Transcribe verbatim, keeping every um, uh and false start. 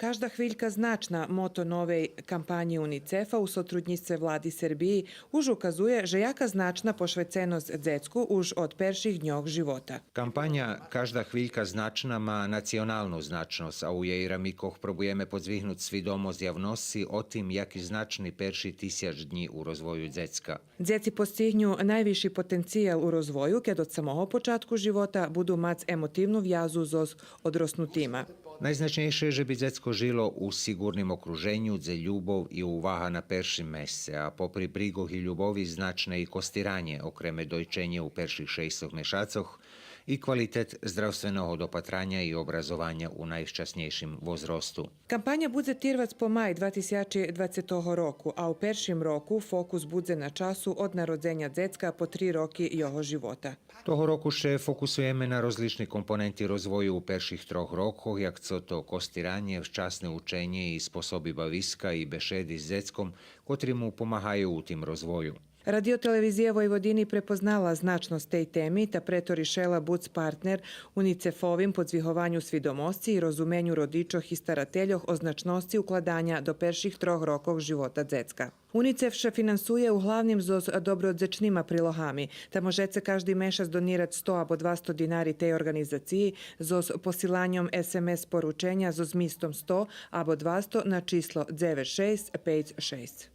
Кажда хвилька значна, мото новей кампанї УНИЦЕФ-а у сотруднїцтве Влади Сербиї, уж указує же яка значна пошвеценосц дзецку уж од перших дньох живота. Кампаня Кажда хвилька значна ма националну значносц, а у єй рамикох пробуєме подзвигнуц свидомосц явносци о тим яки значни перши тисяч днї у розвою дзецка. Дзеци посцигню найвисши потенциял у розвою, кед од самого початку живота буду мац емотивну вязу зоз одроснутима. Найзначнєйше же би дзецко жило у сиґурним окруженю, дзе любов и увага на першим месце, а попри бриґох и любови значне и костиранє, окреме дойченє у перших шейсцох мешацох и квалитет здравственого допатраня и образованя у найвчаснєйшим возросту. Кампаня будзе тирвац по май два тисячи двацетого року, а у першим року фокус будзе на часу од народзеня дзецка по три роки його живота. Того року ше фокусуєме на розлични компоненти розвою у перших трох рокох, як цо то костиранє, вчасне ученє и способи бависка и бешеди з дзецком, котри му помагаю у тим розвою. Радио-телевизия Войводини препознала значносц тей теми, та прето ришела буц партнер УНИЦЕФ-овим подзвигованю свидомосци и розуменю родичох и старательох о значносци укладаня до перших трох рокох живота дзецка. УНИЦЕФ ше финансує углавним зоз добродзечнима прилогами, та можеце кажди мешац донирац сто або двасто динари тей орґанизациї зоз посиланьом СМС порученя зоз змистом сто або двасто на число дзевец шейсц пейц шейсц.